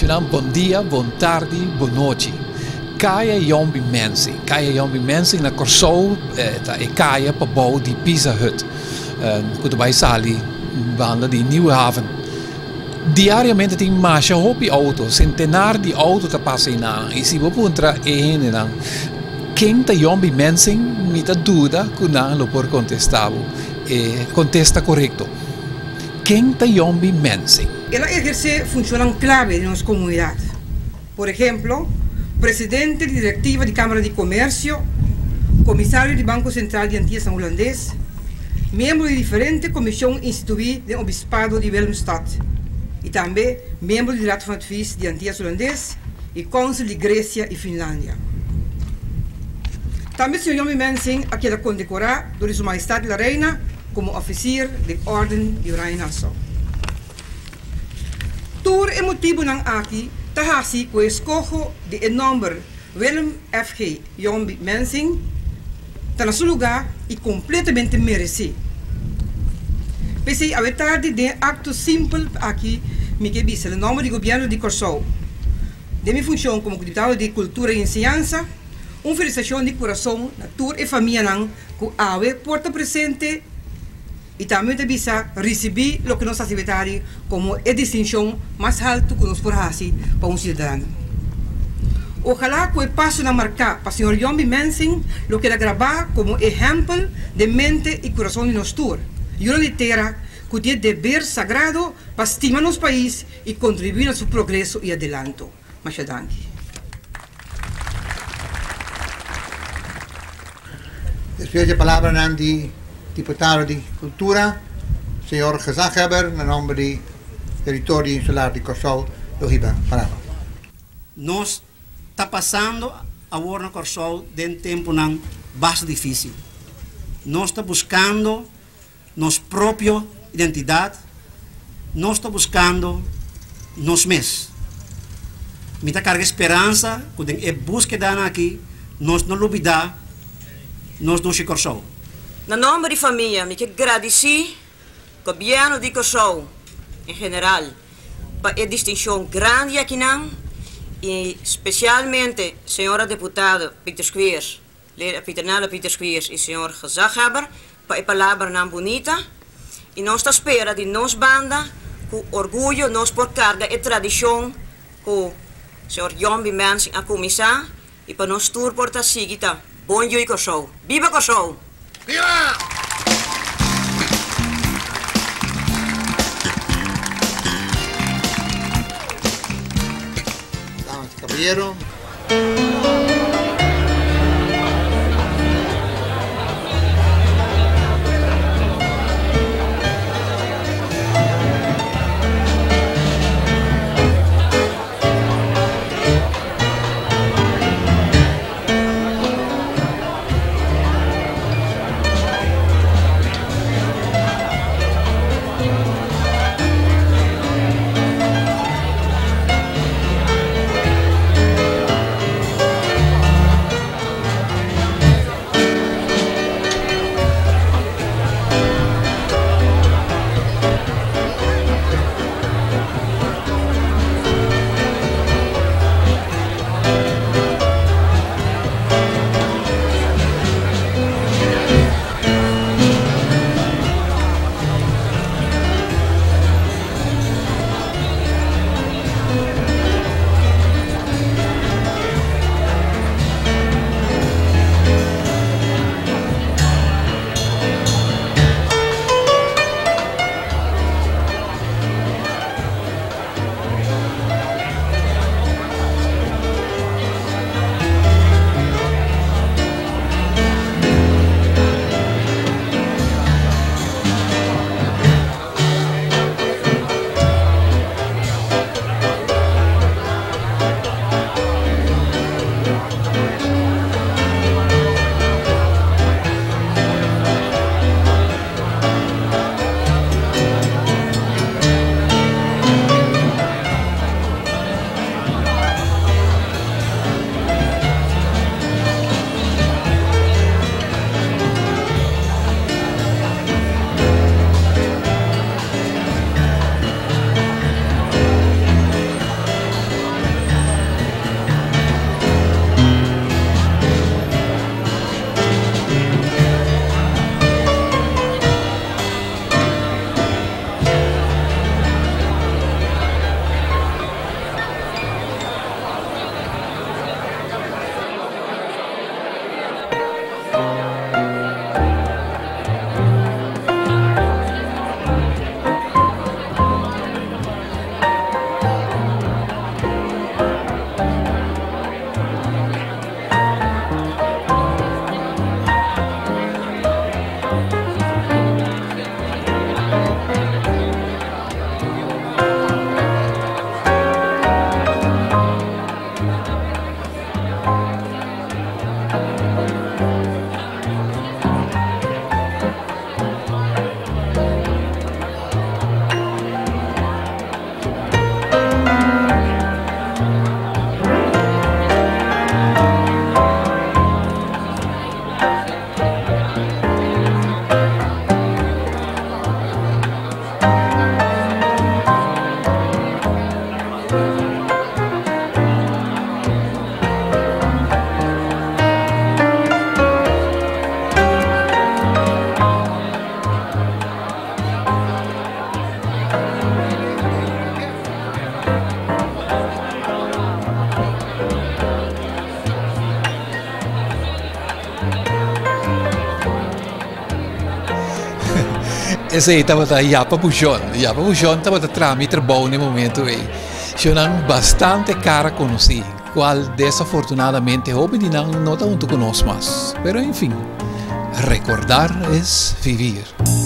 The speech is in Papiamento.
Shunan bon dia, bon tardi, bon nochi. Kaya Yombi Mensing. Kaya Yombi Mensing na Kòrsou ta e kaya pabou di Pizza Hut ku ta bai sali banda di Nieuwe Haven. Diariamente tin masha hopi outo, sentenar di outo ta pasa einan i si bo puntra e hendenan ken ta Yombi Mensing mi ta duda ku nan lo por kontestá bo e kontesta korekto. Ken ta Yombi Mensing? El a ehersé funshonnan klave den nos komunidat. Por ehemplo, presidente di direktiva di Kámara di Komersio, komisario di Banko Sentral di Antiasnan Hulandes, miembro di diferente komishon instituí den Obispado di Willemstad i tambe miembro di Raad van Advies di Antias Hulandes i Kònsel di Gresia i Finlandia. Tambe señor Yombi Mensing a keda kondekorá dor di Su Mahestad la Reina komo Ofisier den Órden di Oranje Nassau. Tur e motibunan aki ta hasi ku e eskoho di e nòmber Willem FG. Yombi Mensing ta na su lugá i kompletamente meresé. P'esei awe tardi den e akto simpel aki mi ke bisa na nòmber di Gobièrnu di Kòrsou, den mi funshon komo Diputado di Kultura i Enseñansa, un felisitashon di kurason na tur e famianan ku awe por ta presente, I tambe mi ta bisa risibí loke nos hasi wetari komo e distinshon mas haltu ku nos por hasi pa un siudadano. Ojalá ku e pasonan marká pa señor Yombi Mensing lo keda grabá komo ehèmpel den mente i kurason di nos tur, yunan di tera ku tin e deber sagrado pa stima nos pais i kontribuí na su progreso i adelanto. Masha danki. Despues di e palabranan di diputado di Kultura, señor Gezaghebber, na nomber di Teritorio Insular di Kòrsou lo hiba palabra. Nos ta pasando awor na Kòrsou den tempunan basta difísil. Nos ta buskando nos propio identidat, nos ta buskando nos mes. Mi ta karga e speransa ku den e búskedanan aki nos no lubidá nos dushi Kòrsou. Na nòmber di famia mi ke gradisí Gobièrnu di Kòrsou en general pa e distinshon grandi akinan i spesialmente señora deputado Pieter Squeers Pieternella Pieter Squeers i señor Gezaghebber pa e palabranan bunita i nos ta spera di nos banda ku orguyo nos por karga e tradishon ku señor Jombi Mensing a kuminsá i pa nos tur por ta sigui ta bon yu i Kòrsou. Biba Kòrsou! Biba! Damas i kabayero. Esei tabata Yapa Bushon. Yapa Bushon tabata traha mi trabou na e momento ei. Shownan bastante kara konosí, kual desafortunadamente hopi di nan no ta huntu ku nos mas. Pero en fin, rekordar es vivir.